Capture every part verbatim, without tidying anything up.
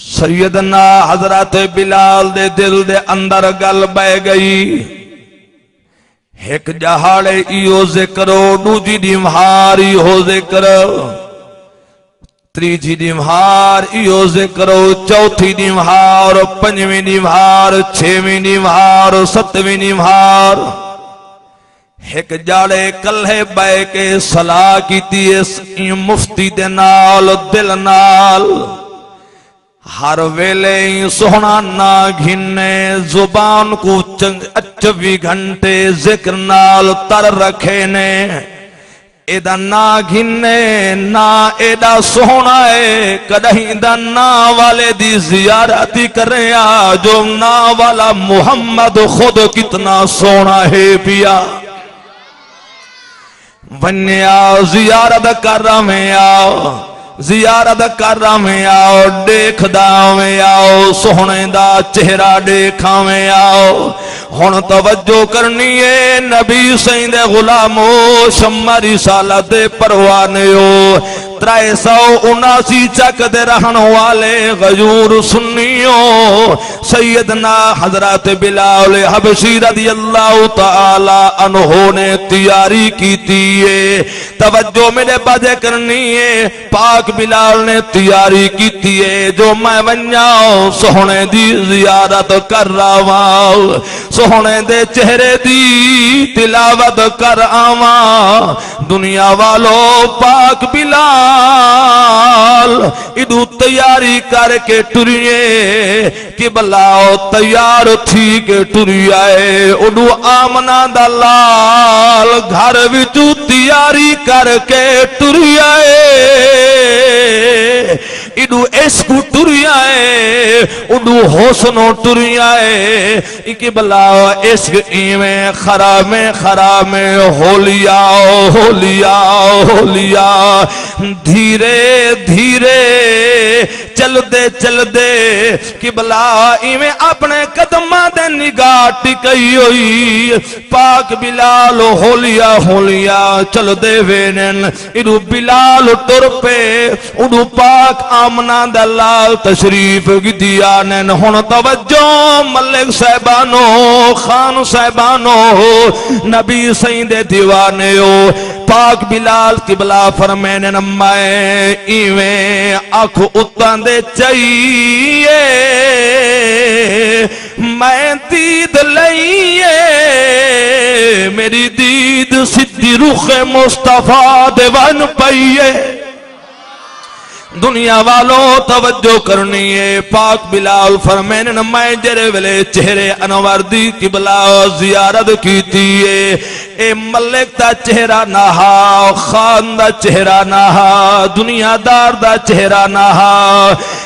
سیدنا حضرت بلال دے دل دے اندر ڳل ٻہہ ڳئی۔ ہک ݙہاڑے ایہو ذکر ہو، ݙوجھی ݙینہوار ایہو ذکر، تریجھی ݙینہوار ایہو ذکر ہو، چوتھی ݙینہوار، پنجویں ݙینہوار، چھیویں ݙینہوار، ستویں ݙینہوار۔ ہک ڄاڑے کلھے ٻہہ کے صلاح کیتی اس ایں مفتی دے نال، دل نال۔ ہر ویلے ایں سوہݨا ناں گھنے، زبان کوں چنگ-، چووی گھنٹے ذکر نال تر رکھے نے۔ ایݙا ناں گھنے، ناں ایݙا سوہݨا ہے، کݙاہیں دا ناں والے دی زیارت ہی کریں آ، جو ناں والا محمد خود کتنا سوہݨا ہے پیا۔ ونڄے آ، زیارت کر آویں آ، زیارت کر آویں آ، ݙیکھدا آویں آ، سوہݨے دا چہرہ ݙیکھ آویں آ۔ ہݨ توجہ کرنی اے، نبی سئیں دے غلامو، شمع رسالت دے پروانیو، ترے سو اناسی چک دے رہݨ والے غیور سنیو، سیدنا حضرت بلال حبشی رضی اللہ تعالی عنہ نے تیاری کیتی ہے۔ توجہ میݙے پاسے کرنی ہے، پاک بلال نے تیاری کیتی ہے جو میں ونڄاں سوہݨے دی زیارت کر آواں، سوہݨے دے چہرے دی تلاوت کر آواں۔ دنیا والو، پاک بلال ایݙو تیاری کر کے ٹریے، قبلہ تیار تھی کے ٹری آئے، اوݙو آمنہ دا لال گھر وچوں تیاری کر کے ٹری آئے، ایݙو عشق ٹری آئے، اوݙو حسن ٹری آئے۔ قبلہ عشق ایویں خرامے خرامے، ہولیا ہولیا ہولیا، دھیرے دھیرے، چلدے چلدے، قبلہ ایویں اپݨے قدماں تے نگاہ ٹکائی ہوئی۔ پاک بلال ہولیا ہولیا چلدے ویندن۔ ایݙو بلال ٹر پئے، اوݙو پاک آمنہ دا لال تشریف گھدی آندن۔ ہݨ توجہ ملک صاحبانو، خان صاحبانو، نبی سئیں دے دیوانیو، پاک بلال قبلہ فرمیندن، میں ایویں اکھ اتاں دے چائی اے، میں دید لئی اے، میݙی دید سدھی رخ مصطفیٰ دے ونڄ پئی اے۔ دنیا والو، توجہ کرنی اے، پاک بلال فرمیندن، میں جیڑھے ویلے چہرے انور دی قبلہ زیارت کیتی اے، اے ملک دا چہرہ نہ ہا، خان دا چہرہ نہ ہا، دنیا دار دا چہرہ نہ ہا۔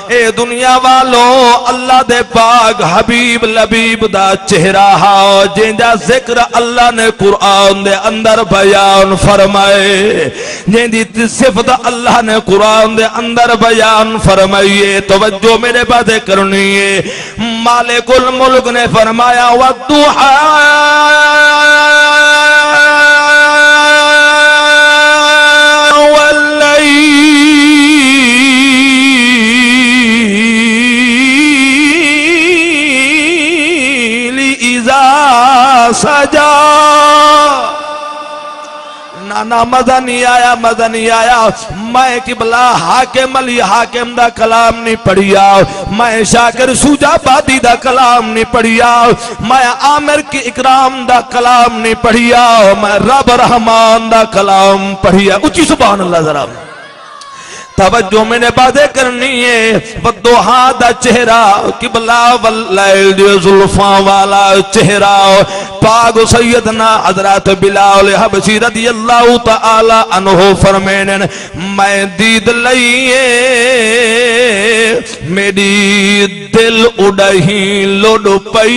اے دنیا والو، اللہ دے پاک حبیب لبیب دا چہرہ ہا، جیندا ذکر اللہ نے قرآن دے اندر بیان فرمائے، جیندی صفت اللہ نے قرآن دے اندر بیان فرمائی اے۔ توجہ میݙے پاسے کرنی اے۔ مالک الملک نے فرمایا، والضحیٰ واللیل اذا سجی۔ نہ، نہ، مزہ نہیں آیا، مزہ نہیں آیا۔ میں قبلہ حاکم علی حاکم دا کلام نہیں پڑھیا، میں شاکر شجاع آبادی دا کلام نہیں پڑھیا، میں عامر کے اکرام دا کلام نہیں پڑھیا، میں رب رحمان دا کلام پڑھیا۔ اچی سبحان اللہ ذرا۔ توجہ میݙے پاسے کرنی اے، والضحیٰ دا چہرہ، قبلہ واللیل دی زلفاں والا چہرہ، پاک سیدنا حضرت بلال حبشی رضی اللہ تعالی عنہ فرمیندن، میں دید لئی اے، میݙی دل اݙاہیں لݙ پئی۔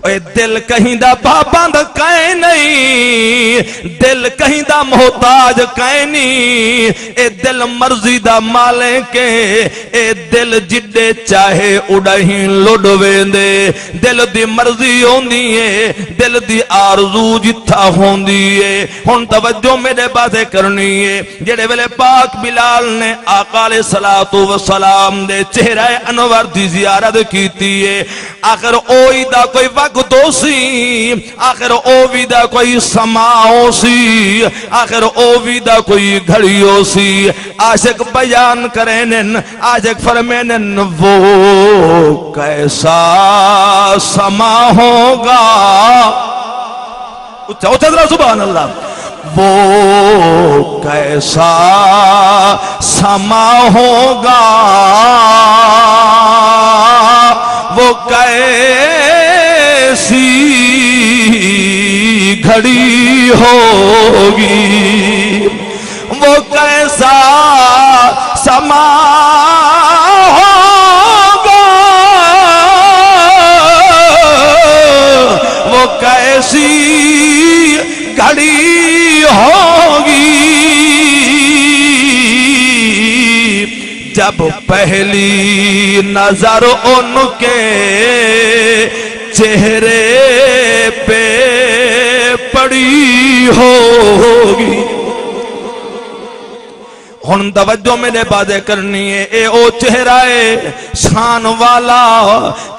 اے دل کہیں دا پابند کائے نہیں، دل کہیں دا محتاج کائے نہیں، اے دل مرضی دا مالک ہے، اے دل جڈے چاہے اڈہیں لڈ ویندے، دل دی مرضی ہوندی ہے، دل دی آرزو جتھا ہوندی ہے۔ ہن توجہ میرے پاسے کرنی ہے، جڑے ویلے پاک بلال نے آقا علیہ الصلوۃ والسلام دے چہرہ انور دی زیارت کیتی ہے، آخر اوہی دا کوئی وقت ہو سی، آخر اوہی دا کوئی سما ہو سی، آخر اوہی دا کوئی گھڑی ہو سی۔ عاشق بیان کرینن، عاشق فرمینن، وہ کیسا سما ہوگا۔ اچھا، اچھا ذرا سبحان اللہ۔ وہ کیسا سما ہوگا، وہ کیسی گھڑی ہوگی، وہ کیسا سما ہوگا، وہ کیسی گھڑی ہوگی، جب پہلی نظر ان کے چہرے پہ پڑی ہوگی۔ ہن توجہ میرے پاسے کرنی ہے، اے او چہرہ ہے شان والا،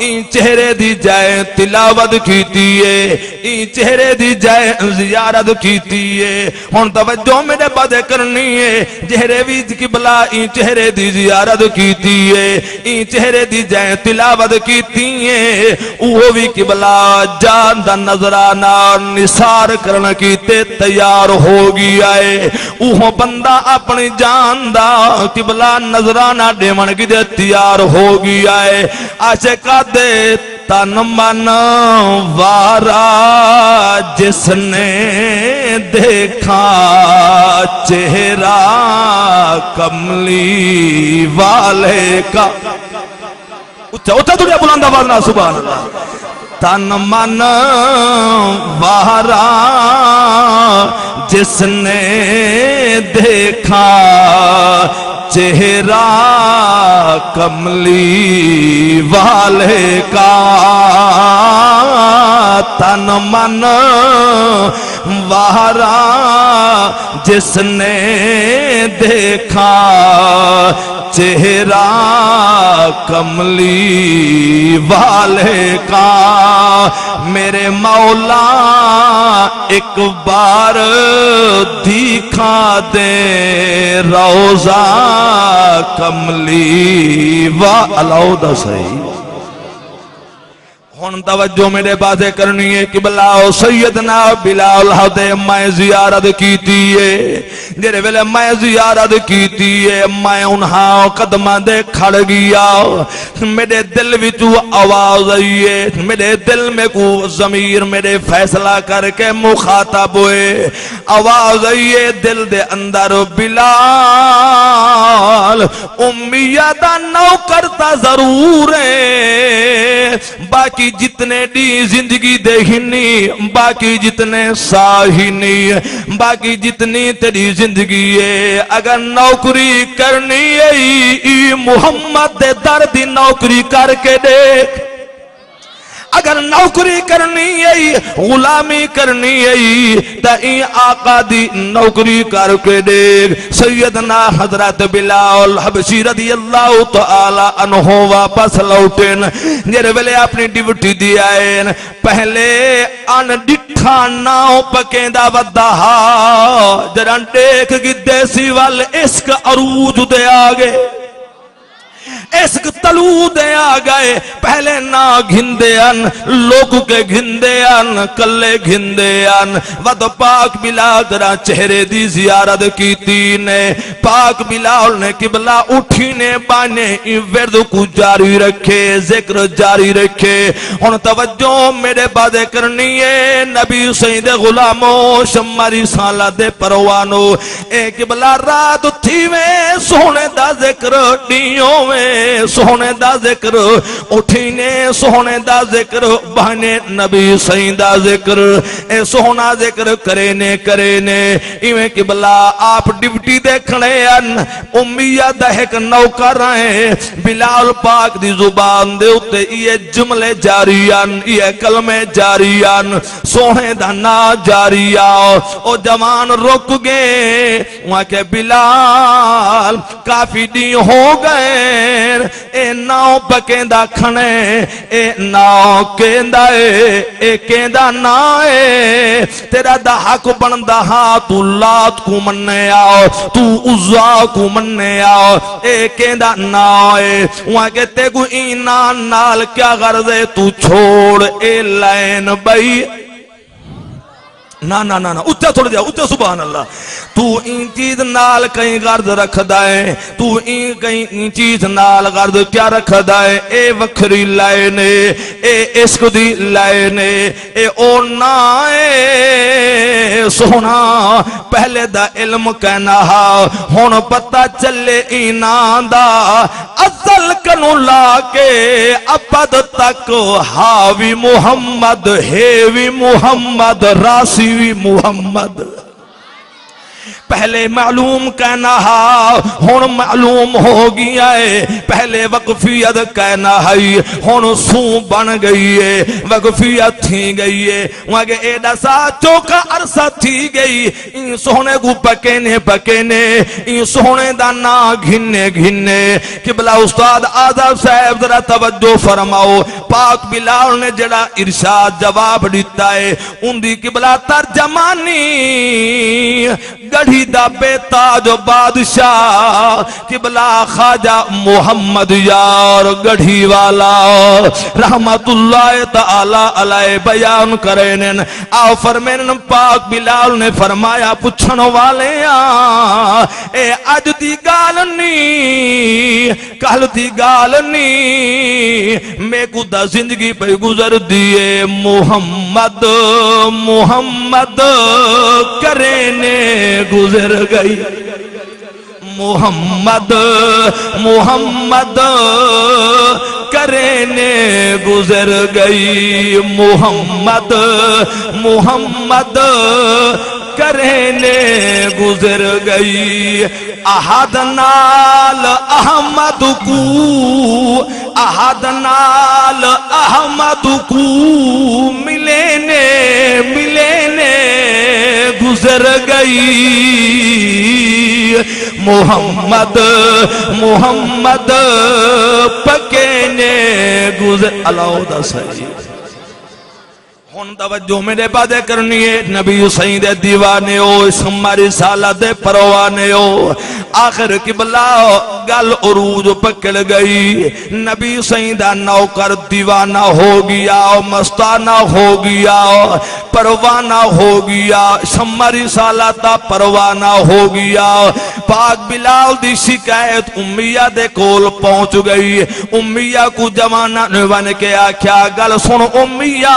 ایں چہرے دی جائے تلاوت کیتی ہے، ایں چہرے دی جائے زیارت کیتی ہے۔ ہن توجہ میرے پاسے کرنی ہے، جہڑے وی قبلہ ایں چہرے دی زیارت کیتی ہے، ایں چہرے دی جائے تلاوت کیتی ہے، اوہو وی قبلہ جان دا نذرانہ نثار کرݨ کیتے تیار ہو ڳیا ہے۔ اوہو بندہ اپݨی جان دا قبلہ نذرانہ ݙیوݨ کیتے تیار ہو ڳیا ہے۔ عاشق آہدے تن من وارا جس نے دیکھا چہرہ کملی والے کا۔ اچھا، اچھا، تھوڑی بلند آواز نال سبحان اللہ۔ تن من وارا جس نے دیکھا چہرہ کملی والے کا، تن من وارا جس نے دیکھا چہرہ کملی والے کا، میرے مولا ایک بار دکھا دے روضہ کملی وا-، الاؤ دا صحیح۔ ہن توجہ میرے پاسے کرنی ہے، قبلہ او سیدنا بلال آہدے میں زیارت کیتی ہے، جڑے ویلے میں زیارت کیتی ہے، میں انہاں قدماں دے کھڑ گیا، میرے دل وچوں آواز آئی ہے، میرے دل میکوں ضمیر میرے فیصلہ کر کے مخاطب ہوئے، آواز آئی ہے دل دے اندر، بلال، امیہ دا نوکر تاں ضرور ہے، باقی جتنے ݙینہہ زندگی دے ہنی، باقی جتنے ساہ ہنی، باقی جتنی تیݙی زندگی ہے، اگر نوکری کرنی ہے، ای محمد دے در دی نوکری کر کے ݙیکھ۔ اگر نوکری کرنی ہے، غلامی کرنی ہے، تاں ایں آقا دی نوکری کر کے ݙیکھ۔ سیدنا حضرت بلال حبشی رضی اللہ تعالی عنہ واپس لوٹن، جڑے ویلے اپنی ڈیوٹی دی آئے، پہلے ان ݙٹھا ناں پکیندا ودا ہا، جݙاں ݙیکھ گھدے سی ول عشق عروج دے آ ڳئے۔ عشق طلوع دے آ ڳئے، پہلے ناں گھندے ہن، لک کے گھندے ہن، کلے گھندے ہن۔ ود پاک بلال ذرا چہرے دی زیارت کیتی نے، پاک بلال نے قبلہ اٹھی نے بانے ایں ورد کوں جاری رکھے، ذکر جاری رکھے۔ ہن توجہ میرے پاسے کرنی ہے، نبی سئیں دے غلامو، شمع رسالت دے پروانو، اے قبلہ رات تھیوے سوہݨے دا ذکر ݙینہہ ہووے، سوہݨے دا ذکر، اٹھینے سوہݨے دا ذکر، بہنے نبی سئیں دا ذکر، اے سوہݨا ذکر کرینے، کرینے۔ ایویں قبلہ آپ ڈیوٹی تے کھڑے ہن، امیہ دا ہک نوکر ہے، بلال پاک دی زبان دے اتے ایہے جملے جاری ہن، ایہے کلمے جاری ہن، سوہݨے دا ناں جاری آ۔ او جوان رک ڳئے، اوں آکھیا، بلال، کافی ݙینہہ ہو ڳئے، اے ناں پکیندا کھڑے، اے ناں کیندا اے، اے کیندا ناں اے؟ تیݙا دا حق بݨدا ہا، توں لات کوں منے آ، توں عزیٰ کوں منے آ، اے کیندا ناں اے؟ اوں آکھیا، تیکوں ایں ناں نال کیا غرض اے؟ توں چھوڑ اے لائن ٻئی۔ نہ، نہ، نہ، نہ، اچا تھوڑا جہا، اچا، سبحان اللہ۔ توں ایں چیز نال کہیں غرض رکھدا ایں، توں ایں کہیں، ایں چیز نال غرض کیا رکھدا ایں؟ اے وکھری لائن اے، اے عشق دی لائن اے، اے او ناں اے۔ سوہݨا، پہلے دا علم کائنا ہا، ہݨ پتہ چلے ایں ناں دا، ازل کنوں لا کے ابد تک، ہا وی محمد، ہے وی محمد، راہسی وی محمد۔ پہلے معلوم کائنا ہا، ہݨ معلوم ہو ڳیا اے۔ پہلے وقفیت کائنا ہئی، ہݨ سوں بݨ ڳئی اے، وقفیت تھی ڳئی اے۔ اوں آکھیا، اے ݙسا، چوکھا عرصہ تھی ڳئی، ایں سوہݨے کوں پکینے، پکینے، ایں سوہݨے دا ناں گھنے، گھنے۔ قبلہ استاد آزاد صاحب، ذرا توجہ فرماؤ، پاک بلال نے جڑا ارشاد، جواب ݙتا اے، اوندی قبلہ ترجمانی، ڳڑھی دا بے تاج بادشاہ قبلہ خواجہ محمد یار ڳڑھی والا رحمت اللہ تعالی علیہ بیان کریندن۔ آ فرمیندن، پاک بلال نے فرمایا، پچھݨ والیاں، اے اڄ دی ڳالھ نی، کل دی ڳالھ نی، میکوں تاں زندگی پئی گزردی اے۔ محمد، محمد کرینے گزر ڳئی۔ محمد، محمد کرینے گزر ڳئی۔ محمد، محمد کرینے گزر ڳئی۔ احد نال احمد کوں، احد نال احمد کوں ملینے، ملینے گزر ڳئی۔ محمد، محمد پکینے گزر، الاؤ دا سجی۔ ہݨ توجہ میݙے پاسے کرݨی اے، نبی سئیں دے دیوانے او، شمع رسالت دے پروانے او۔ آخر قبلہ ڳل عروج پکڑ ڳئی، نبی سئیں دا نوکر دیوانہ ہو ڳیا، مستانہ ہو ڳیا، پروانہ ہو ڳیا، شمع رسالت دا پروانہ ہو ڳیا۔ پاک بلال دی شکایت امیہ دے کول پہنچ ڳئی۔ امیہ کوں جواناں نے ونڄ کے آکھیا، ڳل سݨ امیہ،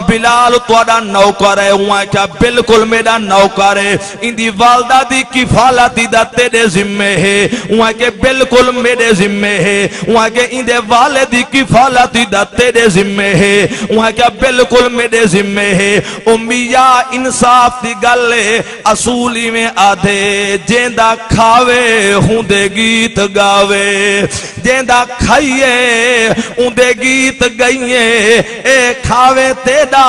بلال تہاݙا نوکر ہے۔ اوں آکھیا، بالکل میݙا نوکر ہے، ایندی والدہ دی کفالت دا تیݙے ذمے ہے۔ اوں آکھیا، بالکل میݙے ذمے ہے۔ اوں آکھیا، ایندے والد دی کفالت دا تیݙے ذمے ہے۔ اوں آکھیا، بالکل میݙے ذمے ہے۔ امیہ، انصاف دی ڳل ہے، اصول ایویں آہدے، جیندا کھاوے ہوندے گیت ڳاوے، جیندا کھائیے اوندے گیت ڳئیے۔ اے کھاوے تیݙا،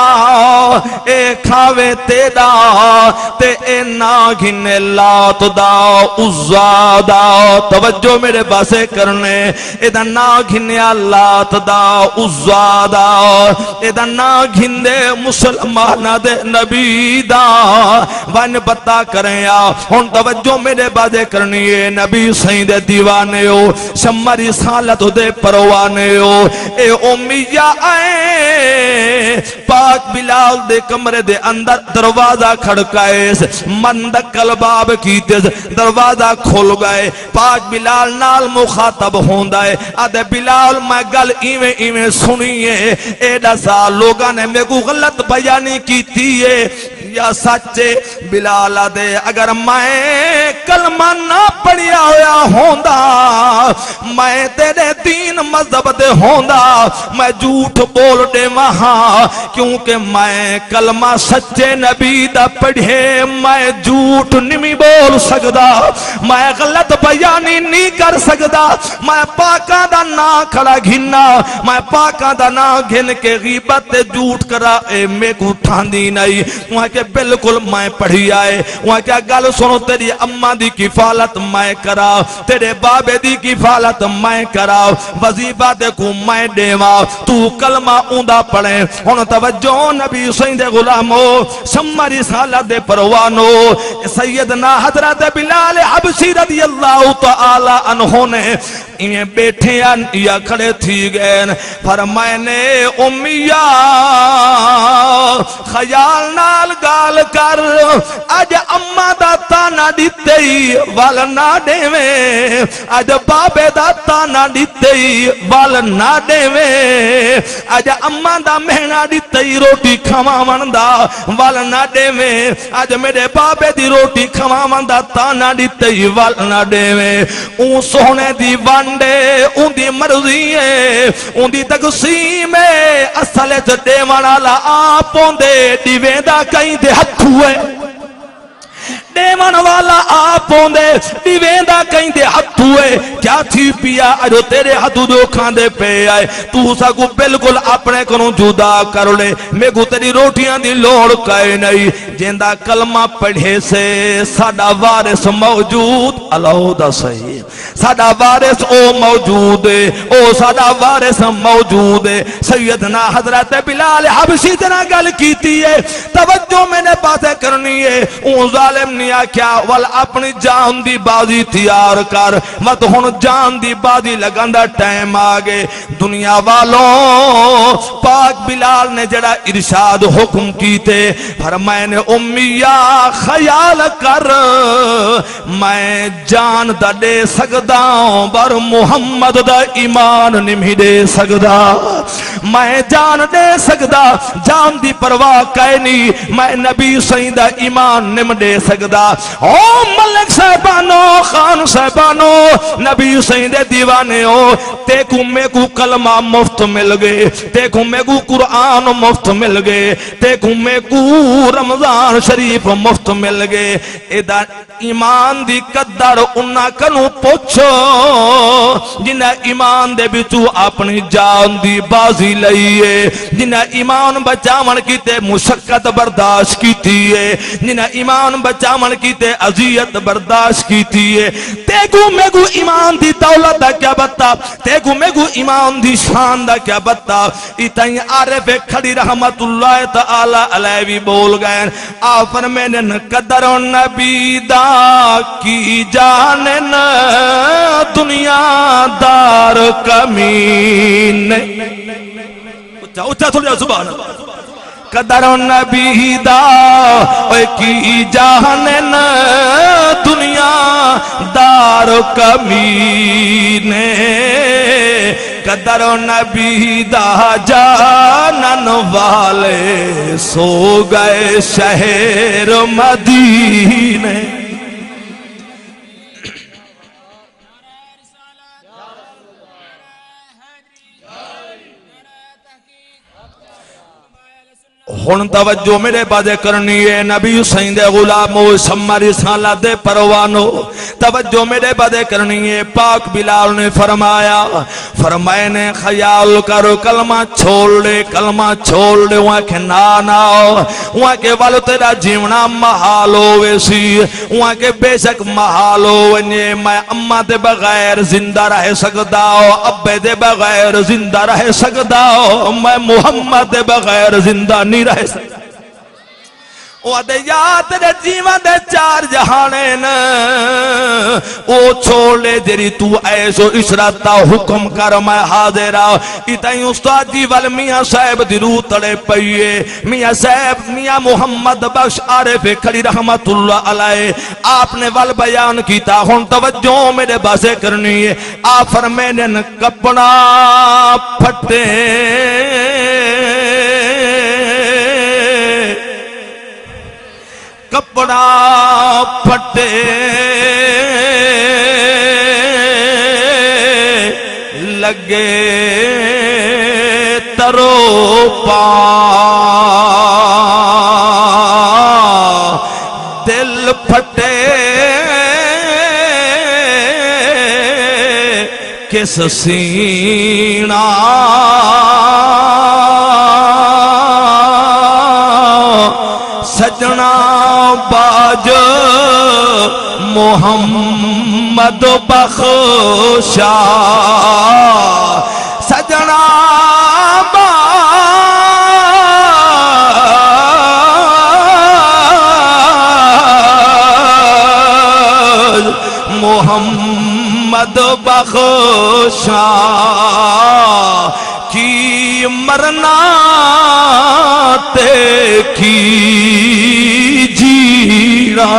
اے کھاوے تیݙا، تے اے ناں گھنے لات دا، عزیٰ دا۔ توجہ میݙے پاسے کرݨے، اے دا ناں گھنیا لات دا، عزیٰ دا، اے دا ناں گھندے مسلماناں دے نبی دا۔ ونڄ پتہ کریں آ۔ ہݨ توجہ میݙے پاسے کرݨی اے، نبی سئیں دے دیوانے او، شمع رسالت دے پروانے او۔ اے امیہ آئے، پاک بلال دے کمرے دے اندر دروازہ کھڑکائے، مندق الباب کیتے، دروازہ کھل ڳئے۔ پاک بلال نال مخاطب ہوندا ہے، آہدے، بلال، میں ڳل ایویں ایویں سݨی ہے، اے ݙسا، لوکاں نے میکوں غلط بیانی کیتی ہے؟ یا سچ اے؟ بلال آہدے، اگر میں کلمہ نہ پڑھیا ہویا ہوندا، میں تیݙے دین مذہب دے ہوندا، میں جھوٹ ٻول ݙیواں ہاں، کیونکہ میں کلمہ سچے نبی دا پڑھے، میں جھوٹ نمی ٻول سڳدا، میں غلط بیانی نی کر سڳدا۔ میں پاکاں دا ناں کھڑا گھناں، میں پاکاں دا ناں گھن کے غیبت تے جھوٹ کراں، اے میکوں ٹھاندی نئیں۔ اوں آکھیا، بالکل میں پڑھیا اے۔ اوں آکھیا، گل سݨ، تیݙی اماں دی کفالت میں کراں، تیݙے بابے دی کفالت میں کراں، وظیفہ تیکوں میں ݙیواں، توں کلمہ اوندا پڑھیں۔ ہݨ توجہ نبی سئیں دے غلامو، شمع رسالت دے پروانو، سیدنا حضرت بلال حبشی رضی اللہ تعالی عنہ نے ایویں ٻیٹھے ہن یا کھڑے تھی ڳئے ہن۔ فرمائے نے، امیا، خیال نال ڳالھ کر، اڄ اماں دا طعنہ ݙتے ای ول نہ ݙیویں، اڄ بابے دا طعنہ ݙتے ای ول نہ ݙیویں، اڄ اماں دا مہݨا ݙتے ای روٹی کھواوݨ دا ول نہ ݙیویں، اڄ میݙے بابے دی روٹی کھواوݨ دا طعنہ ݙتے ای ول نہ ݙیویں۔ اوں سوہݨے دی ونڈ اے، اوندی مرضی اے، اوندی تقسیم اے، اصل اچ ݙیوݨ آلا آپ ہوندے، ݙیویندا کہیں دے ہتھوں اے۔ ݙیوݨ والا آپ ہوندے، ݙیویندا کہیں دے ہتھوں اے۔ کیا تھی پیا اڄ تیݙے ہتھوں جو کھاندے پئے آئے؟ توں ساکوں بالکل اپݨے کنوں جدا کر لے، میکوں تیݙی روٹیاں دی لوڑ کائے نئیں۔ جیندا کلمہ پڑھیسے، ساݙا وارث موجود، الاؤ دا صحیح۔ ساݙا وارث او موجود اے، او ساݙا وارث موجود اے۔ سیدنا حضرت بلال حبشی دے نال ڳل کیتی اے۔ توجہ میݙے پاسے کرݨی اے۔ اوں ظالم نے آکھیا، ول اپݨی جان دی بازی تیار کر، وت ہݨ جان دی بازی لڳݨ دا ٹائم آ ڳئے۔ دنیا والوں، پاک بلال نے جڑا ارشاد حکم کیتے، فرمائے نے، امیا، خیال کر، میں جان دا ݙے سڳدا ہاں، پر محمد دا ایمان نمی ݙے سڳدا۔ میں جان ݙے سڳدا، جان دی پرواہ کائنی، میں نبی سئیں دا ایمان نم ݙے سڳدا۔ او ملک صاحبانو، خان صاحبانو، نبی سئیں دے دیوانے ہو، تیکوں میکوں کلمہ مفت مل ڳئے، تیکوں میکوں قرآن مفت مل ڳئے، تیکوں میکوں رمضان شریف مفت مل ڳئے۔ ایݙا ایمان دی قدر انہاں کنوں پچھ، جنہاں ایمان دے وچوں اپݨی جان دی بازی لئی اے، جنہاں ایمان بچاوݨ کیتے مشقت برداشت کیتی اے، جنہاں ایمان بچاوݨ کیتے اذیت برداشت کیتی اے۔ تیکوں میکوں ایمان دی دولت دا کیا پتہ، تیکوں میکوں ایمان دی شان دا کیا پتہ۔ اتائیں عارف کھڑی رحمت اللہ تعالی علیہ وی ٻول ڳئے۔ آ فرمیندن، قدر نبی دا کی جانن دنیا دار کمینے۔ اچا، اچا تھوڑا، سبحان اللہ۔ قدر نبی دا اوئے کی جانن دنیا دار کمینے، قدر نبی دا جانن والے سو ڳئے شہر مدینے۔ ہݨ توجہ میݙے پاسے کرݨی اے، نبی سئیں دے غلامو، شمع رسالت دے پروانو، توجہ میݙے پاسے کرݨی اے۔ پاک بلال نے فرمایا، فرمائے نے، خیال کر، کلمہ چھوڑ ݙے، کلمہ چھوڑ ݙے۔ اوں آکھے، نا نا، اوں آکھے، ول تیݙا جیوݨا محال ہوویسی۔ اوں آکھے، بے شک محال ہو ونڄے، میں اماں دے بغیر زندہ رہ سڳدا ہاں، ابے دے بغیر زندہ رہ سڳدا ہاں، میں محمد دے بغیر زندہ نی رہ سڳدا۔ او آہدے، یار، تیݙے جیوݨ دے چار جہان ہن، او چھوڑ ݙے، جیڑھی توں عیش و عشرت دا حکم کر، میں حاضر ہاں۔ اتائیں استاد جی ول میاں صاحب دی روح تڑے پئی اے۔ میاں صاحب، میاں محمد بخش عارف کھڑی رحمت اللہ علیہ، آپ نے ول بیان کیتا۔ ہݨ توجہ میݙے پاسے کرݨی اے۔ آپ فرمیندن، کپڑا پھٹے، کپڑا پھٹے لڳے تروپا، دل پھٹے کس سینا، سجنا باج محمد بخشا، سجنا باج محمد بخشا، کی مرنا تے کی جینا۔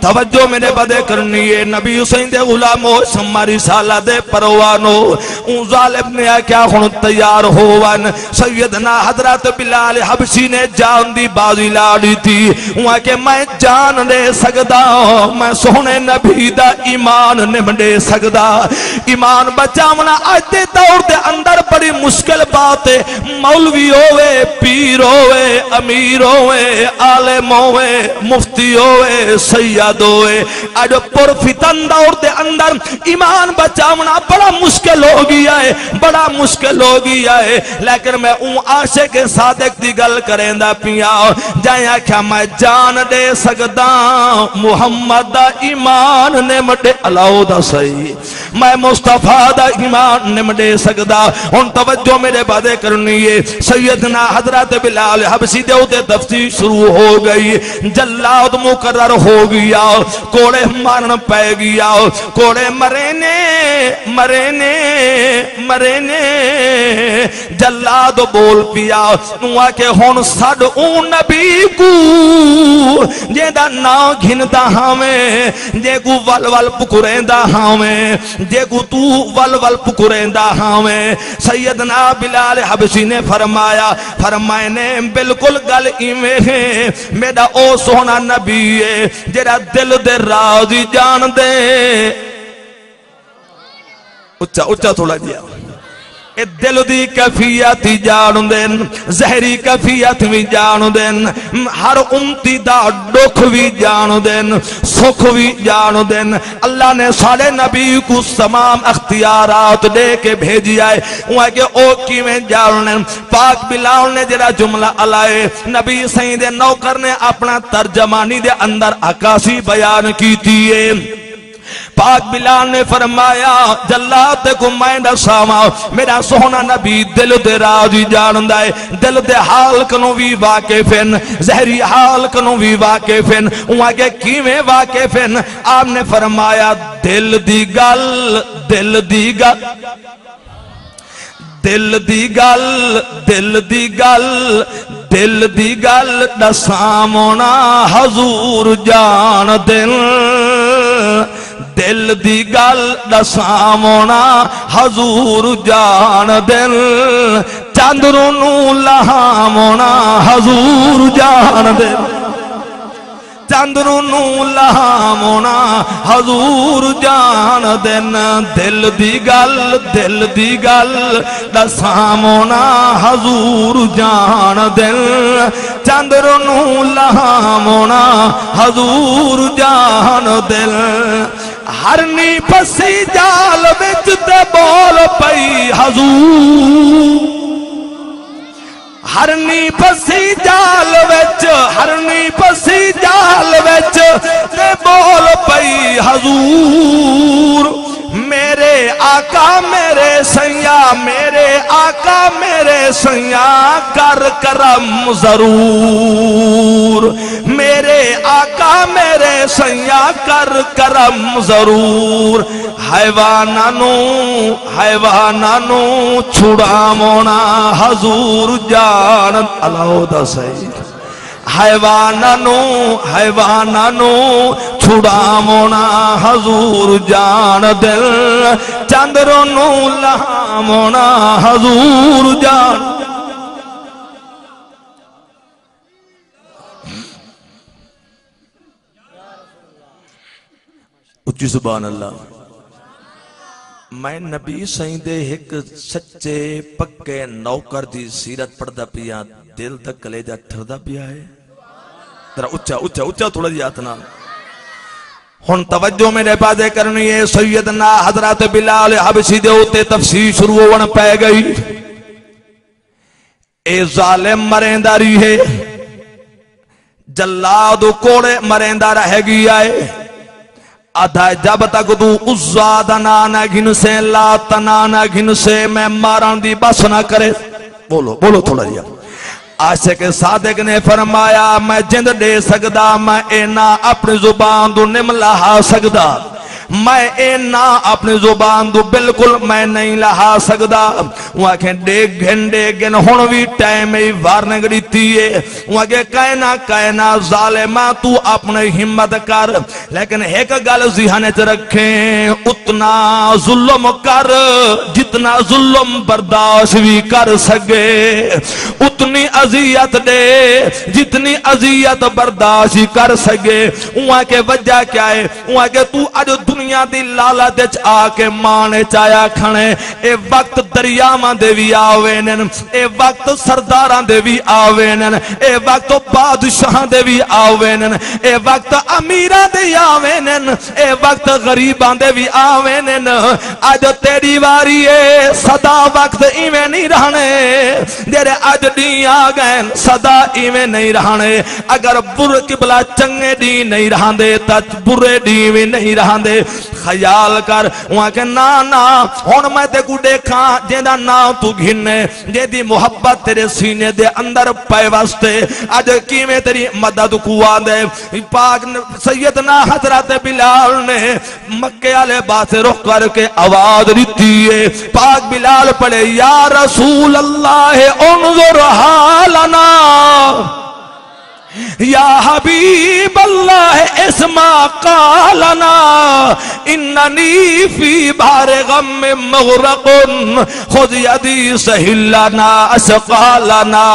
توجہ میرے بدے کرنی ہے، نبی حسین دے غلامو، شمع رسالہ دے پروانو۔ اوں ظالم نے آکھیا، ہݨ تیار ہو ون۔ سیدنا حضرت بلال حبشی نے جان دی بازی لا ݙتی۔ اوں آکھیا، میں جان ݙے سڳدا، میں سوہݨے نبی دا ایمان نم ݙے سڳدا۔ ایمان بچاوݨا اڄ دے دور دے اندر بڑی مشکل بات ہے۔ مولوی ہووے، پیر ہووے، امیر ہووے، عالم ہووے، مفتی ہووے، سید ہووے، اڄ پر فتن دور دے اندر ایمان بچاوݨا بڑا مشکل ہو ڳیا ہے، بڑا مشکل ہو ڳیا ہے۔ لیکن میں اوں عاشق صادق دی ڳل کریندا پیاں، جئیں آکھیا، میں جان ݙے سڳداں، محمد دا ایمان نم ݙے، الاؤ دا صحیح۔ میں مصطفیٰ دا ایمان نم ݙے سڳدا۔ ہݨ توجہ میرے بدے کرنی ہے۔ سیدنا حضرت بلال حبشی دے اتے تفصیل شروع ہو ڳئی۔ جلاد مقرر ہو ڳیا۔ کوڑے مارݨ پئے ڳیا۔ کوڑے مرے نے، مرے نے، مرے نے۔ جلاد بول پیا۔ اوں آکھے، ہݨ سݙ اوں نبی کوں جیندا ناں گھندا ہاویں، جینکوں ول ول پکریندا ہاویں، جینکوں توں ول ول پکریندا ہاویں۔ سیدنا بلال حبشی نے فرمایا، فرمائے نے، بالکل ڳل ایویں ہے، میݙا او سوہݨا نبی ہے جیڑھا دل دے راز ای ڄاݨدے۔ اچا، اچا تھوڑا جیا۔ اے دل دی کیفیت ہی ڄاݨدن، ظاہری کیفیت وی ڄاݨدن، ہر امتی دا ݙکھ وی ڄاݨدن، سکھ وی ڄاݨدن۔ اللہ نے ساݙے نبی کوں تمام اختیارات ݙے کے بھیجیا ہے۔ اوں آکھے او کیویں ڄاݨن؟ پاک بلال نے جیڑھا جملہ الائے، نبی سئیں دے نوکر نے اپݨا ترجمانی دے اندر عکاسی بیان کیتی ہے۔ پاک بلال نے فرمایا، جلاد تیکوں میں ݙساواں، میݙا سوہݨا نبی دل دے راز وی ڄاݨدا ہے، دل دے حال کنوں وی واقف ہن، ظاہری حال کنوں وی واقف ہن۔ اوں آکھے، کیویں واقف ہن؟ آپ نے فرمایا، دل دی ڳل، دل دی ڳل۔ دل دی ڳل، دل دی ڳل، دل دی ڳل ݙساوݨا حضور ڄاݨدن۔ دل دی ڳل ݙساوݨا حضور ڄاݨدن۔ چندر نوں لہاوݨا حضور ڄاݨدن۔ چندر نوں لہاوݨا حضور ڄاݨدن، دل دی ڳل، دل دی ڳل ݙساوݨا حضور ڄاݨدن۔ چندر نوں لہاوݨا حضور ڄاݨدن۔ ہرنی پھسی جال وچ تے ٻول پئی حضور۔ ہرنی پھسی جال وچ، ہرنی پھسی جال وچ، تے ٻول پئی حضور۔ میرے آقا میرے سئیاں، میرے آقا میرے سئیاں، کر کرم ضرور۔ میرے آقا میرے سئیاں، کر کرم ضرور۔ حیواناں نوں، حیواناں نوں چھڑاوݨا حضور ڄاݨ، الاؤ دا سئیں۔ حیواناں نوں، حیواناں نوں چھڑاوݨا حضور ڄاݨدن، چندر نوں لہاوݨا حضور ڄاݨ۔ اچی سبحان اللہ۔ میں نبی سائیں دے ہک سچے پکے نوکر دی سیرت پڑھدا پیاں، دل دا کلیجہ ٹھردا پیا ہے۔ ذرا اچا، اچا، اچا تھوڑا جہا ہتھ نال۔ ہن توجہ میرے پاسے کرنی ہے، سیدنا حضرت بلال حبشی دے اُتے تفصیل شروع ہووݨ پے ڳئی۔ اے ظالم مریندا ریہے، جلاد کوڑے مریندا رہ ڳیا ہے۔ آدھا جب تک توں عزیٰ دا ناں نہ گھنسیں، لات دا ناں نہ گھنسیں، میں مارݨ دی بس نہ کرے۔ بولو، بولو تھوڑا جہا۔ عاشق صادق نے فرمایا، میں جند ݙے سڳدا، میں اے ناں اپݨی زبان توں نم لہا سڳدا۔ میں اے ناں اپݨی زبان توں بالکل میں نہیں لہا سڳدا۔ اوں آکھے، ݙے گھن، ݙے گھن، ہݨ وی ٹائم ہے، وارننگ ݙتی ہے۔ اوں آکھے، کائنا، کائنا، ظالما، توں اپݨی ہمت کر، لیکن ہک ڳالھ ذہن اچ رکھیں، اتنا ظلم کر جتنا ظلم برداشت وی کر سڳے، اتنی اذیت ݙے جتنی اذیت برداشت کر سڳے۔ اوں آکھے، وجہ کیا ہے؟ اوں آکھے، توں اڄ دنیا دی لالچ اچ آ کے مان اچ آیا کھڑیں، اے وقت دریاواں دے وی آ ویندن، اے وقت سرداراں دے وی آ ویندن، اے وقت بادشاہاں دے وی آ ویندن، اے وقت امیراں دے آ ویندن، اے وقت غریباں دے وی آ ویندن۔ اڄ تیݙی واری اے، سدا وقت ایویں نہیں رہݨے۔ جیڑھے اڄ ݙینہہ آ ڳئن، سدا ایویں نہیں رہݨے۔ اگر بر، قبلہ، چنڳے ݙینہہ نہیں رہندے تاں برے ݙینہہ وی نہیں رہندے۔ خیال کر۔ اوں آکھے، نہ، نہ، ہݨ میں تیکوں ݙیکھاں، جیندا ناں توں گھنے، جیندی محبت تیݙے سینے دے اندر پئے وسدے، اڄ کیویں تیݙی مدد کوں آندے۔ پاک ن-، سیدنا حضرت بلال نے مکے والے پاسے رخ کر کے آواز ݙتی ہے۔ پاک بلال پڑھے، یا رسول اللہ، انظر حالنا، یا حبیب اللہ، اسمع قالنا، اننی فی بحر غم مغرق، خذ یدی سہل لنا اثقالنا۔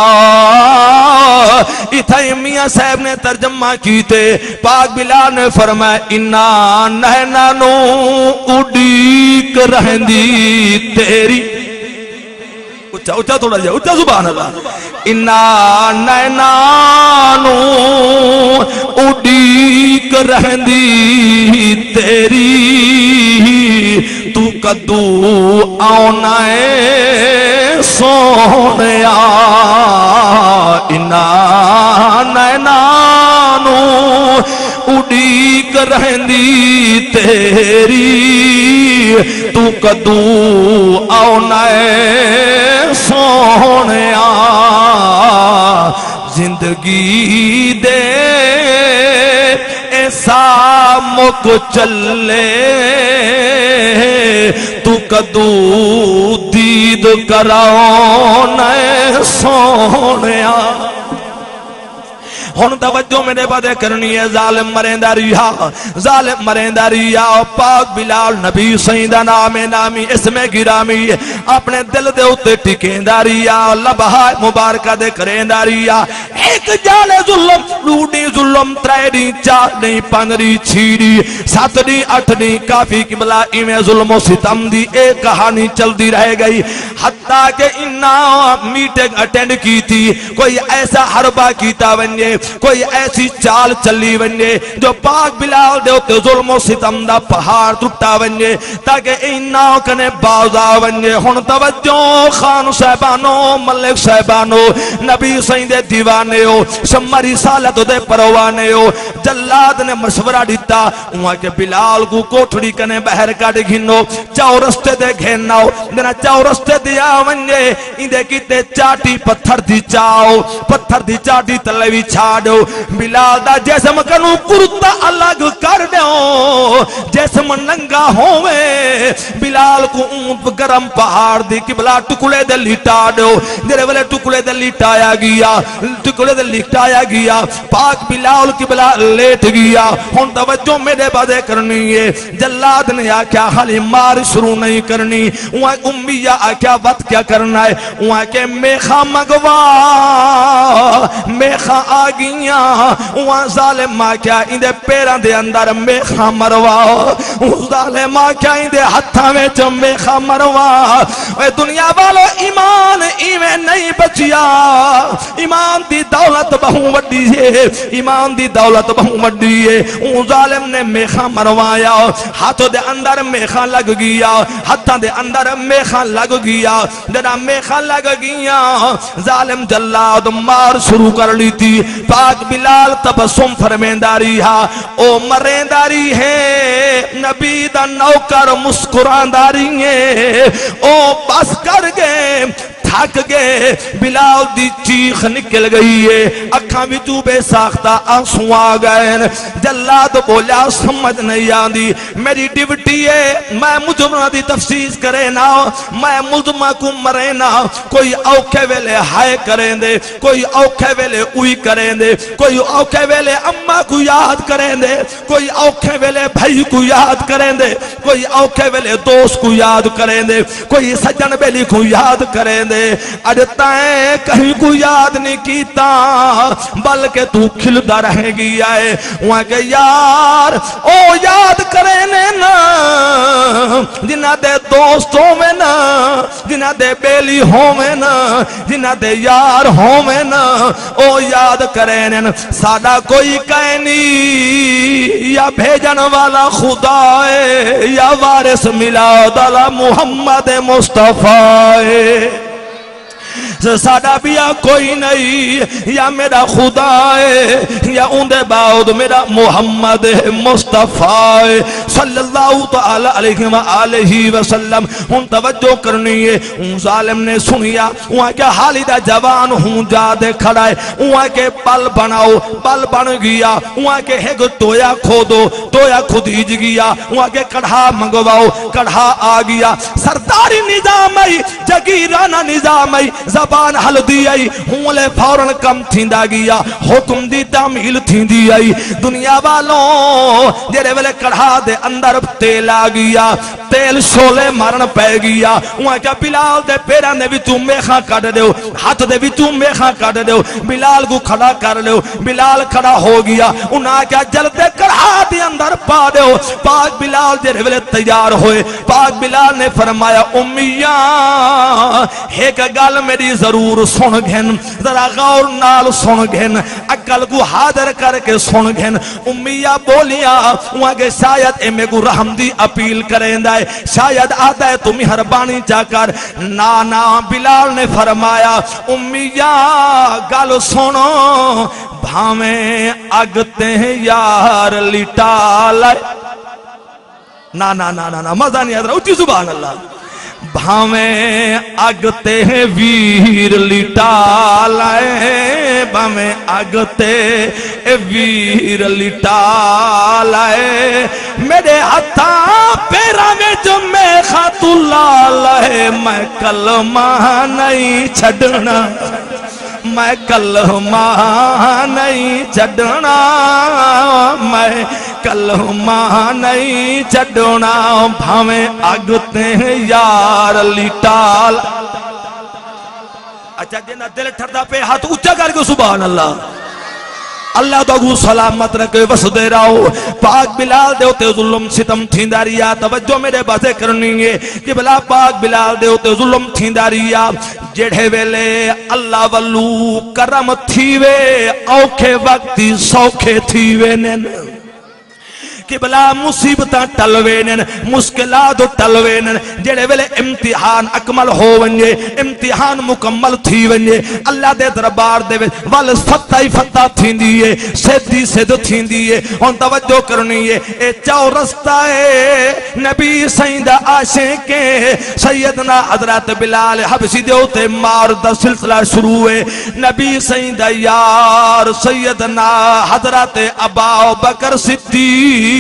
اتھائیں میاں صاحب نے ترجمہ کیتے، پاک بلال نے فرمایا، انہاں نیناں نوں اڈیک رہندی تیری۔ اچا، اچا تھوڑا جہا، اچا، سبحان اللہ۔ انہاں نیناں نوں اڈیک رہندی تیری، توں کدوں آونا اے سوہݨیا۔ انہاں نیناں نوں اڈیک رہندی تیری، توں کدوں آونا اے سوہݨیا۔ زندگی دے اے ساہ مک چلے، توں کدوں دید کراونا اے سوہݨیا۔ ہݨ توجہ میݙے پاسے کرݨی ہے، ظالم مریندا ریہا، ظالم مریندا ریہا۔ پاک بلال نبی سئیں دا نام ہے، نامی اسم گرامی ہے، اپݨے دل دے اُتے ٹکیندا ریہا، لبہائے مبارکہ دے کریندا ریہا۔ ہک جالے ظلم، ݙو ݙینہہ ظلم، ترے ݙینہہ، چار ݙینہہ، پنج ݙینہہ، چھی ݙینہہ، ست ݙینہہ، اٹھ ݙینہہ، کافی قبلہ ایویں ظلم و ستم دی اے کہانی چلدی رہ ڳئی۔ حتیٰ کہ انہاں میٹنگ اٹینڈ کیتی، کوئی ایسا حربہ کیتا ونڄے، کوئی ایسی چال چلی ونڄے جو پاک بلال دے اُتے ظلم و ستم دا پہاڑ ٹٹا ونڄے، تاکہ انہاں کنے باز آ ونڄے۔ ہݨ توجہ خان صاحبانو، ملک صاحبانو، نبی سئیں دے دیوانے ہو، شمع رسالت دے پروانے ہو۔ جلاد نے مشورہ ݙتا، اوں آکھے، بلال کوں کوٹھڑی کنے ٻاہر کڈھ گھنو، چاؤ رستے تے گھن آؤ۔ جݙاں چاؤ رستے تے آ ونڄے، ایندے کیتے چاٹی پتھر دی چاؤ، پتھر دی چاٹی تلے وچھا ݙیو۔ بلال دا جسم کنوں کرتا الگ کر ݙیو، جسم ننگا ہووے۔ بلال کوں اوں گرم پہاڑ دی قبلہ ٹکڑے تے لٹا ݙیو۔ جیڑھے ویلے ٹکڑے تے لٹایا ڳیا، ٹکڑے تے لٹایا ڳیا، پاک بلال قبلہ لیٹ ڳیا۔ ہݨ توجہ میݙے پاسے کرݨی ہے۔ جلاد نے آکھیا، حالی مار شروع نہیں کرݨی۔ اوں امیہ آکھیا، وت کیا کرݨا ہے؟ اوں آکھیا، میخاں منگوا، میخاں آ ڳیاں۔ اوں ظالم آکھیا، ایندے پیراں دے اندر میخاں مروا۔ اوں ظالم آکھیا، ایندے ہتھاں وچ میخاں مروا۔ اے دنیا والو، ایمان ایویں نہیں بچیا۔ ایمان دی دولت ٻہوں وݙی ہے، ایمان دی دولت ٻہوں وݙی ہے۔ اوں ظالم نے میخاں مروایا، ہتھ دے اندر میخاں لڳ ڳیا، ہتھاں دے اندر میخاں لڳ ڳیا۔ جݙاں میخاں لڳ ڳیاں، ظالم جلاد مار شروع کر ݙتی۔ پاک بلال تبسم فرمیندا رہیا، او مریندا رہے، نبی دا نوکر مسکراندا رہے، او بس کر ڳئے، تھک ڳئے۔ بلال دی چیخ نکل ڳئی ہے، اکھاں وچوں بے ساختہ آنسو آ ڳئے۔ جلاد ٻولیا، سمجھ نہیں آندی، میری ڈیوٹی ہے، میں مجرماں دی تفتیش کرینا، میں ملزماں کوں مرینا۔ کوئی اوکھے ویلے ہائے کریندے، کوئی اوکھے ویلے اوئی کریندے، کوئی اوکھے ویلے اماں کوں یاد کریندے، کوئی اوکھے ویلے بھائی کوں یاد کریندے، کوئی اوکھے ویلے دوست کوں یاد کریندے، کوئی سڄݨ ٻیلی کوں یاد کریندے۔ اڄ تیں کہیں کوں یاد نہیں کیتا، بلکہ توں کھلدا رہ ڳیا ہے۔ اوں آکھیا، یار، او یاد کریندن، جنہاں دے دوست ہوون، جنہاں دے ٻیلی ہوون، جنہاں دے یار ہوون، او یاد کریندن۔ ساݙا کوئی کائنی، یا بھیجݨ والا خدا ہے، یا وارث میلاد آلا محمد مصطفیٰ ہے۔ ساݙا ٻیا کوئی نہیں، یا میݙا خدا ہے، یا اوندے بعد میݙا محمد مصطفیٰ ہے، صلی اللہ تعالی علیہ وآلہ وسلم۔ ہݨ توجہ کرݨی ہے۔ اوں ظالم نے سݨیا، اوں آکھیا، حالی دا جوان ہوں جا تے کھڑا ہے۔ اوں آکھیا، بل بݨاؤ، بل بݨ ڳیا۔ اوں آکھیا، ہک ٹویا کھودو، ٹویا کھدیج ڳیا۔ اوں آکھیا، کڑھا منگواؤ، کڑھا آ ڳیا۔ سرداری نظام ہے، جگیرانہ نظام آئی، زبان ہلدی آئی، ہوں لے فوراً کم تھیندا ڳیا، حکم دی تعمیل تھیندی آئی۔ دنیا والوں، جیڑھے ویلے کڑھا دے اندر تیل آ ڳیا، تیل شعلے مارݨ پئے ڳیا۔ اوں آکھیا، بلال دے پیراں دے وچوں میخاں کڈھ ݙیو، ہتھ دے وچوں میخاں کڈھ ݙیو، بلال کوں کھڑا کر ݙیو۔ بلال کھڑا ہو ڳیا۔ انہاں آکھیا، جلدے کڑھا دے اندر پا ݙیو۔ پاک بلال جیڑھے ویلے تیار ہوئے، پاک بلال نے فرمایا، امیہ، ہک ڳالھ میݙی ضرور سݨ گھن، ذرا غور نال سݨ گھن، عقل کوں حاضر کر کے سݨ گھن۔ امیہ ٻولیا، اوں آکھیا، شاید اے میکوں رحم دی اپیل کریندا ہے، شاید آہدا ہے توں مہربانی چا کر۔ نا نا، بلال نے فرمایا، امیہ، ڳالھ سݨ، بھانویں اڳ تے یار لٹا لائے۔ نا، نا، نا، نا، نا، مزہ نہیں آ رہا۔ اچی سبحان اللہ۔ بھانویں اڳ تے ویر لٹا لائے، بھانویں اڳ تے ویر لٹا لائے، میݙے ہتھاں پیراں وچ میخاں توں لا لائے، میں کلمہ نہیں چھڈݨا۔ میں کلمہ نہیں چھڈݨا، میں کلمہ نہیں چھڈݨا، بھانویں اڳ تے یار لٹا ل۔ اچھا، جنہاں دل ٹھردا پئے، ہتھ اچا کر کے سبحان اللہ۔ اللہ تہاکوں سلامت رکھے، وسدے رہو۔ پاک بلال دے اتے ظلم ستم تھیندا رہیا، توجہ میݙے پاسے کرݨی ہے۔ قبلہ، پاک بلال دے اتے ظلم تھیندا رہیا۔ جیڑھے ویلے اللہ ولوں کرم تھیوے، اوکھے وقت ہی سوکھے تھی ویندن۔ قبلہ، مصیبتاں ٹل ویندن، مشکلات ٹل ویندن۔ جیڑھے ویلے امتحان اکمل ہو ونڄے، امتحان مکمل تھی ونڄے، اللہ دے دربار دے وچ ول فتح ہی فتح تھیندی ہے، سدھ ہی سدھ تھیندی ہے۔ ہݨ توجہ کرݨی ہے، اے چاؤ رستہ ہے، نبی سئیں دا عاشق ہے۔ سیدنا حضرت بلال حبشی دے اتے مار دا سلسلہ شروع ہے۔ نبی سئیں دا یار سیدنا حضرت ابا بکر صدیق۔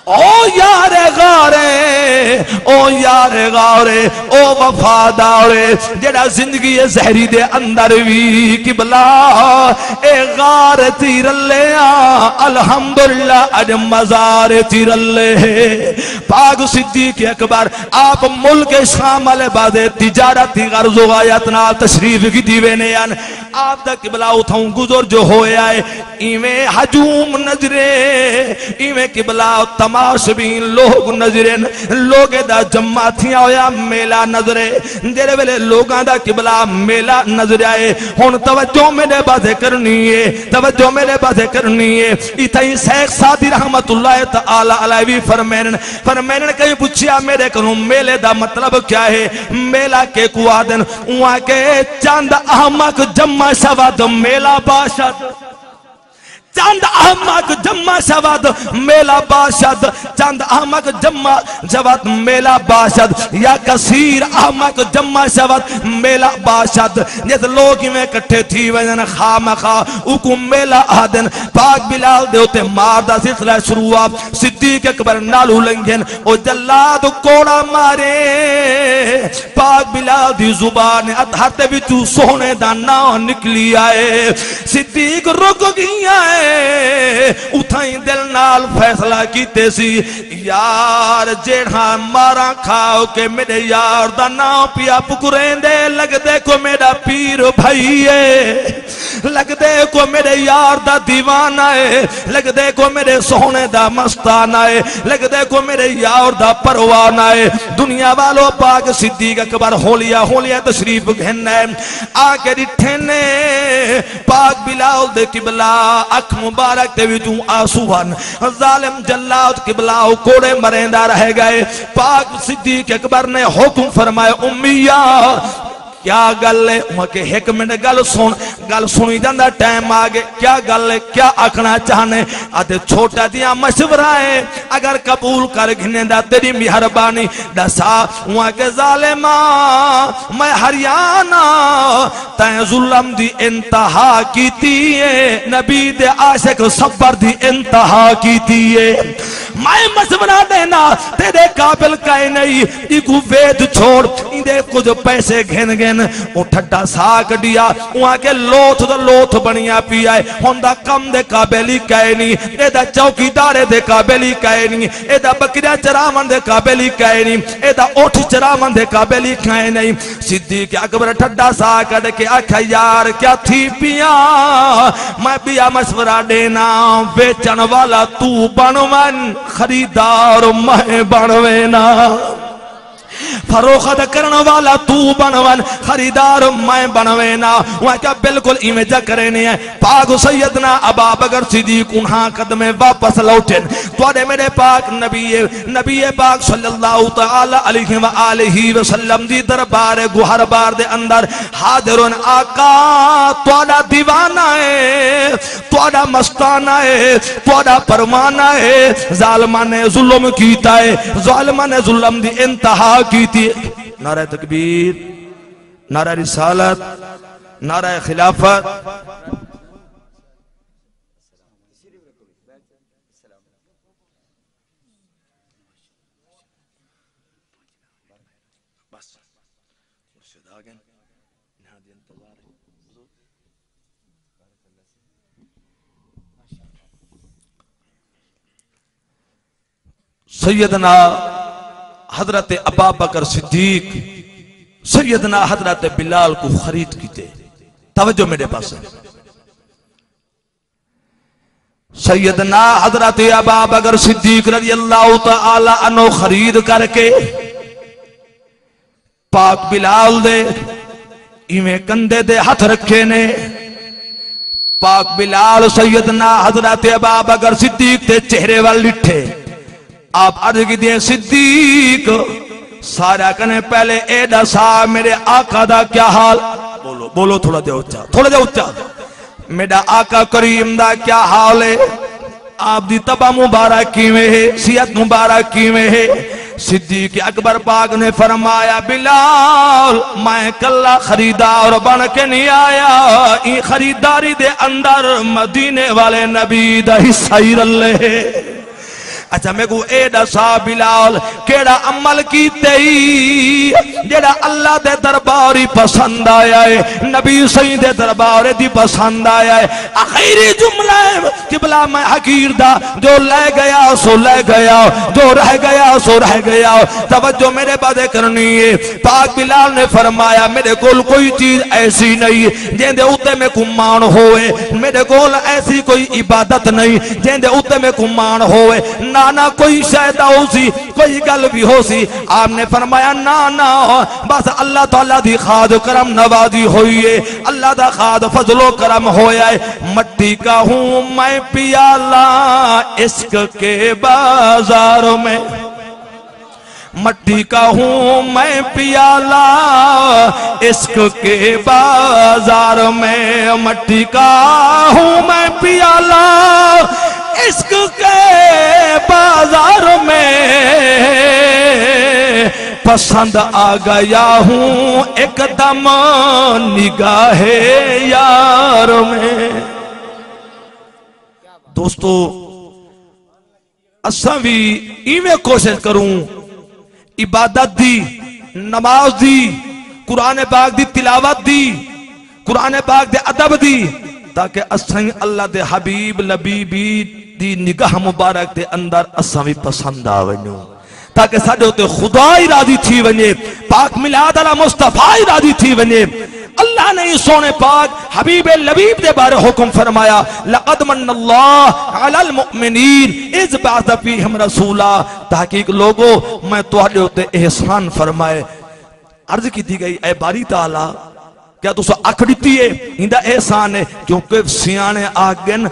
او یار غارے، او یار غارے، او وفادارے، جیڑھا زندگی زہری دے اندر وی قبلہ اے غار تی رلے آ، الحمدللہ اڄ مزار تی رلے۔ پاک صدیق اکبر آپ ملک شام والے پاسے تجارت دی غرض و غایت نال تشریف گھدی ویندے ہن۔ آپ دا قبلہ اتھاؤں گزر جو ہویا ہے، ایویں ہجوم نظرے، ایویں قبلہ تماشبین لوگ نظرن، لوگے دا جمع تھیا ہویا میلہ نظرے۔ جیڑھے ویلے لوگاں دا قبلہ میلہ نظر آئے، ہن توجہ میرے پاسے کرنی ہے، توجہ میرے پاسے کرنی ہے۔ اتھائیں شیخ سعدی رحمت اللہ تعالی علیہ وی فرمینن، فرمینن کہیں پچھیا میرے کنوں میلے دا مطلب کیا ہے؟ میلہ کیکوں آہدن؟ اوں آکھے چند احمق جمع شود میلہ باشد۔ چند احمق جمع شود میلہ باشد، چند احمق جمع شود میلہ باشد، یا کثیر احمق جمع شود میلہ باشد۔ جس لوگ ایویں کٹھے تھی ونڄن خامخواہ، اوکوں میلہ آہدن۔ پاک بلال دے اتے مار دا سلسلہ شروع ہا۔ صدیق اکبر نالوں لنگھن، او جلاد کوڑا مارے، پاک بلال دی زبان اطہر دے وچوں سوہݨے دا ناں نکلی آئے۔ صدیق رک ڳیا ہے، اتھائیں دل نال فیصلہ کیتے سی، یار جیڑھا ماراں کھا کے میݙے یار دا ناں پیا پکریندے، لڳدے کوئی میݙا پیر بھائی ہے۔ لڳدے کوئی میݙے یار دا دیوانہ ہے، لڳدے کوئی میݙے سوہݨے دا مستانہ ہے، لڳدے کوئی میݙے یار دا پروانہ ہے۔ دنیا والو، پاک صدیق اکبر ہولیاں ہولیاں تشریف گھن آئے، آ کے ݙٹھے نے پاک بلال دے قبلہ اکھ مبارک دے وچوں آنسو ہن۔ ظالم جلاد قبلہ او کوڑے مریندا رہ ڳئے۔ پاک صدیق اکبر نے حکم فرمایا، امیہ! کیا ڳل ہے؟ اوں آکھے، ہک منٹ ڳل سݨ۔ ڳل سݨی جاندا، ٹائم آ ڳئے۔ کیا ڳل ہے؟ کیا آکھݨا چاہنے؟ آہدے، چھوٹا جیہاں مشورہ ہے، اگر قبول کر گھنیندا تیݙی مہربانی۔ ݙسا۔ اوں آکھے، ظالما، میں ہریانا، تیں ظلم دی انتہا کیتی ہے، نبی دے عاشق صبر دی انتہا کیتی ہے۔ میں مشورہ ݙینا، تیݙے قابل کائے نہیں، ایکوں ویچ چھوڑ، ایندے کجھ پیسے گھن گھن۔ او ٹھڈا ساہ کڈھیا، اوں آکھے، لوتھ دا لوتھ بݨیا پیا ہے، ہݨ دا کم دے قابل ہی کائے نہیں، اے دا چوکیدارے دے قابل ہی کائے نہیں، اے دا بکریاں چراوݨ دے قابل ہی کائے نہیں، اے دا اٹھ چراوݨ دے قابل ہی کائے نہیں۔ صدیق اکبر ٹھڈا ساہ کڈھ کے آکھیا، یار کیا تھی پیا؟ میں ٻیا مشورہ ݙینا، ویچݨ والا توں بݨ ونڄ، خریدار میں بݨ وینا۔ فروخت کرݨ والا توں بݨ ونڄ، خریدار میں بݨ وینا۔ اوں آکھیا، بالکل ایویں جا کرینے ہیں۔ پاک سیدنا ابا بکر صدیق انہاں قدمے واپس لوٹن۔ تہاݙے میݙے پاک نبی، نبی پاک صلی اللہ تعالی علیہ وآلہ وسلم دی دربار گوہر بار دے اندر حاضر ہن۔ آقا، تہاݙا دیوانہ ہے، تہاݙا مستانہ ہے، تہاݙا پروانہ ہے۔ ظالماں نے ظلم کیتا ہے، ظالماں نے ظلم دی انتہا کیتی ہے۔ نعرہ تکبیر، نعرہ رسالت، نعرہ خلافت۔ بس، مرشد آ ڳئن، انہاں دے انتظار اچ۔ سیدنا حضرت ابا بکر صدیق سیدنا حضرت بلال کوں خرید کیتے۔ توجہ میݙے پاسے۔ سیدنا حضرت ابا بکر صدیق رضی اللہ تعالی عنہ خرید کر کے پاک بلال دے ایویں کندھے تے ہتھ رکھے نے۔ پاک بلال سیدنا حضرت ابا بکر صدیق دے چہرے ول ݙٹھے۔ آپ عرض کیتی ہے، صدیق، سارے کنے پہلے اے ݙسا میݙے آقا دا کیا حال؟ بولو، بولو تھوڑا جیہا اچا، تھوڑا جیہا اچا۔ میݙا آقا کریم دا کیا حال ہے؟ آپ دی طبع مبارک کیویں ہے؟ صحت مبارک کیویں ہے؟ صدیق اکبر پاک نے فرمایا، بلال، میں کلا خریدار بݨ کے نہیں آیا، ایں خریداری دے اندر مدینے والے نبی دا حصہ ہی رلے ہے۔ اچھا، میکوں اے ݙسا بلال، کیڑھا عمل کیتے ای جیڑھا اللہ دے دربار ای پسند آیا اے، نبی سئیں دے دربار دی پسند آیا اے؟ آخری جملہ اے، قبلہ میں حقیر دا، جو لے گیا سو لے گیا، جو رہ گیا سو رہ گیا۔ توجہ میرے پاسے کرنی اے۔ پاک بلال نے فرمایا، میرے کول کوئی چیز ایسی نہیں جیندے اتے میکوں ماݨ ہوئے، میرے کول ایسی کوئی عبادت نہیں جیندے اتے میکوں ماݨ ہوئے۔ نہ نہ، کوئی شے دا ہوسی، کوئی ڳل وی ہوسی۔ آپ نے فرمایا، نہ نہ، بس اللہ تعالیٰ دی خاص کرم نوازی ہوئی اے، اللہ دا خاص فضل و کرم ہویا اے۔ مٹی کا ہوں میں پیالہ عشق کے بازار میں، مٹی کا ہوں میں پیالہ عشق کے بازار میں، مٹی کا ہوں میں پیالہ عشق کے بازار میں، پسند آ گیا ہوں ایک دم نگاہ یار میں۔ دوستو، اساں وی ایویں کوشش کروں، عبادت دی، نماز دی، قرآن پاک دی تلاوت دی، قرآن پاک دے ادب دی، تاکہ اساں اللہ دے حبیب لبیبی دی نگاہ مبارک دے اندر اساں وی پسند آ ونڄوں، تاکہ ساݙے اتے خدا ہی راضی تھی ونڄے، پاک میلاد والا مصطفیٰ ہی راضی تھی ونڄے۔ اللہ نے اس سونے پاک حبیب لبیب دے بارے حکم فرمایا، لقد من اللہ علی المؤمنین اذ بعث فیہم رسولا، تحقیق لوگو، میں تہاݙے اتے احسان فرمائے۔ عرض کیتی گئی، اے باری تعالیٰ، کیا تساں اکھ ݙتی ہے؟ ایندا احسان ہے، کیونکہ سیاݨے آکھن،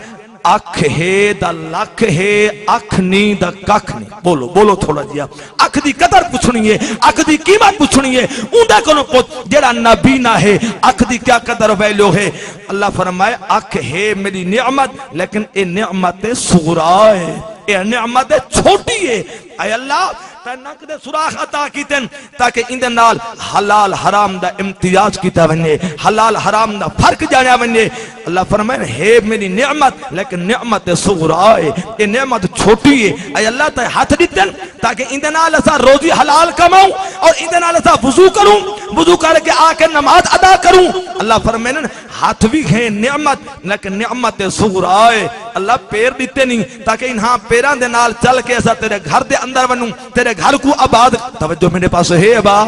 اکھ ہے دا لکھ ہے، اکھ نی دا ککھ نی۔ بولو، بولو تھوڑا جیا۔ اکھ دی قدر پچھنی ہے، اکھ دی قیمت پچھنی ہے، اوندا کولوں پچھ جیڑھا نابینا ہے، اکھ دی کیا قدر ویلیو ہے۔ اللہ فرمائے، اکھ ہے میری نعمت، لیکن اے نعمت صغریٰ ہے، اے نعمت چھوٹی ہے۔ اے اللہ، تیں نک دے سوراخ عطا کیتن تاکہ ایندے نال حلال حرام دا امتیاز کیتا ونڄے، حلال حرام دا فرق ڄاݨیا ونڄے۔ اللہ فرمائے، ہے میری نعمت، لیکن نعمت صغریٰ ہے، اے نعمت چھوٹی ہے۔ اے اللہ، تیں ہتھ ݙتن تاکہ ایندے نال اساں روزی حلال کماؤں اور ایندے نال اساں وضو کروں، وضو کر کے آ کے نماز ادا کروں۔ اللہ فرمائن، ہتھ وی ہے نعمت، لیکن نعمت صغریٰ ہے۔ اللہ، پیر ݙتے نہیں تاکہ انہاں پیراں دے نال چل کے اساں تیرے گھر دے اندر ونڄوں، تیرے گھر کوں آباد، توجہ میرے پاس ہے ابا،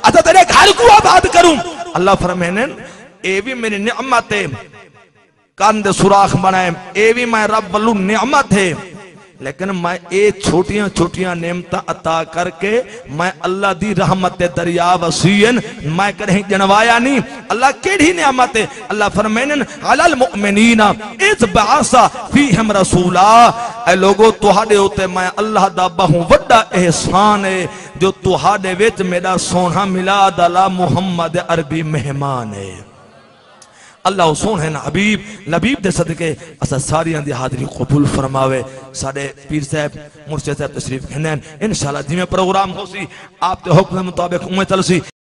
اساں تیرے گھر کوں آباد کروں۔ اللہ فرمائن، اے وی میری نعمت ہے، کن دے سوراخ بݨائے، اے وی میں رب ولوں نعمت ہے، لیکن میں اے چھوٹیاں چھوٹیاں نعمتاں عطا کر کے میں اللہ دی رحمت دے دریا وسیعن، میں کݙہیں ڄݨوایا نہیں۔ اللہ کیڑھی نعمت ہے؟ اللہ فرمائن، علی المؤمنین اذ بعث فیہم رسولا، اے لوگو، تہاݙے اتے میں اللہ دا ٻہوں وݙا احسان ہے جو تہاݙے وچ میݙا سوہݨا میلاد والا محمد عربی مہمان ہے۔ اللہ او سوہݨے حبیب لبیب دے صدقے اساں ساریاں دی حاضری قبول فرماوے۔ ساݙے پیر صاحب، مرشد صاحب تشریف گھنن، انشاءاللہ جیویں پروگرام ہوسی، آپ دے حکم دے مطابق اونویں چلسی۔